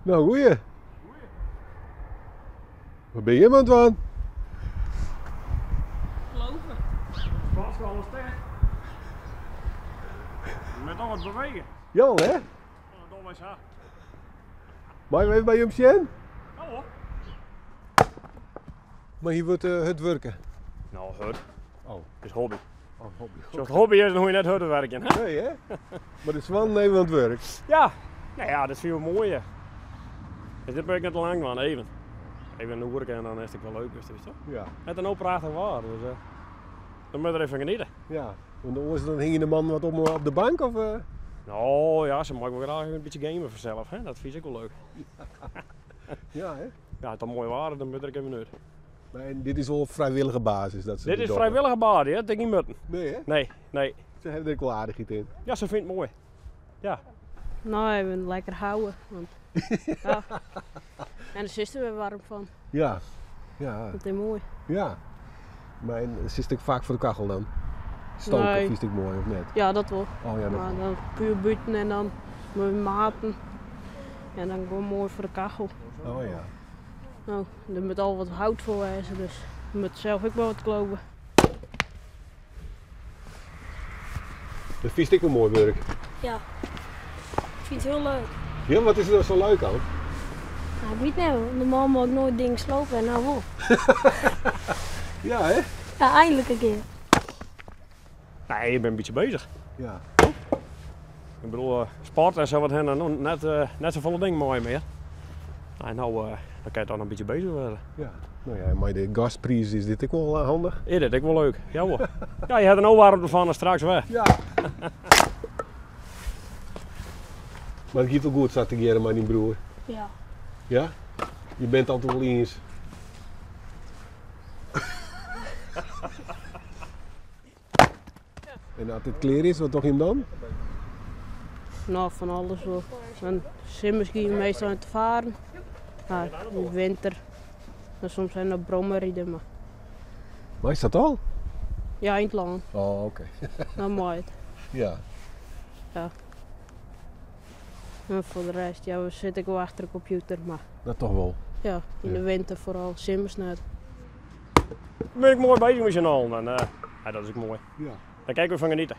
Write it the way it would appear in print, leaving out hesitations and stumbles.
No, goeie. Wat bin jim oan it dwaan? Lopen. Sportschool is ticht. Je moet toch wat bewegen. Jawel, hè? Ja, dat doen wij zo. Mei we even by jim sjen? Ja hoor. Mar hjir wurdt hurd wurke. No, hurd. Oh. Het is hobby. Oh, hobby. As it hobby is, dan hoech je net hurd te werken. Hè? Nee, hè? Mar de swannen even oan it wurk. Ja, nou ja, dat fyn ik moai. Ja. Dus dit ben ik net te lang dwaan, even. Even in oerke en dan is it wol leuk, wist je toch? Ja. It is no prachtich waar, dus dan moat der even geniete. Ja, want oars dan hingje de man wat op de bank of? No ja, se mei wol graach even in bytsje gamen fansels, hè? Dat fyn ik wol leuk. Ja, hè? Ja, it is moai waar, dan moat der ek even út. Maar en dit is wol op frijwillige basis dat se Dit dit is dogge? frijwillige basis, hè? Dat ik niet moeten. Nee, hè? Nee, nee. Se hawwe der ek wol aardichheid yn. Ja, se fynt it moai. Ja. No, even lekker houwe. Want, ja. En dêr sitst der wer waarm fan. Ja, ja. Dat is moai. Ja. Mar en sitst ek faak foar de kachel dan? Stoken Nee. fynst ek moai of net? Ja, dat wol. Oh ja, dat Mar wol. dan puer bûten en dan mei maten. En dan gewoan moai foar de kachel. Oh ja. No, der moat al wat hout foar wêze, dus je moat sels ek wol wat klove. Dat fynst ek wol moai wurk? Ja. Ik fyn it hiel leuk. Ja, wat is der no sa leuk oan? No, ik wit net, normaal mei ik noait dingen slope en no wol. Ja, hè? Ja, eindelijk in kear. Nee, ik bin in bytsje beuzich. Ja. Ik bedoel, sport en sa wat ha no net safolle dingen mei mear. En no dan kin je toch noch in bytsje beuzich wurde. Ja, no ja, mei de gaspriis is dit ek wol handich. Is dit ek wol leuk, ja wol. Ja, je ha der no waarmte fan en straks wer. Ja. Mar it giet wol goed sa tegearre mei dyn broer? Ja. Ja? Je bent it altyd wol iens? En as dit klear is, wat doch jim dan? No, fan alles wol. En simmers gean we meastal te faren. Mar yn de winter, dan soms even op brommer ride. Mar Meist dat al? Ja, yn it lân. Oh, oké. Dan mei it. Ja. Ja. En foar de rest, ja, we sitte ek wol achter de kompjûter, mar Dat toch wol? Ja, yn de Ja. winter foaral, simmers net. Dan bin ik moai beuzich mei syn allen en ja, dat is ek moai. Ja. Dêr kin ik wer fan geniete.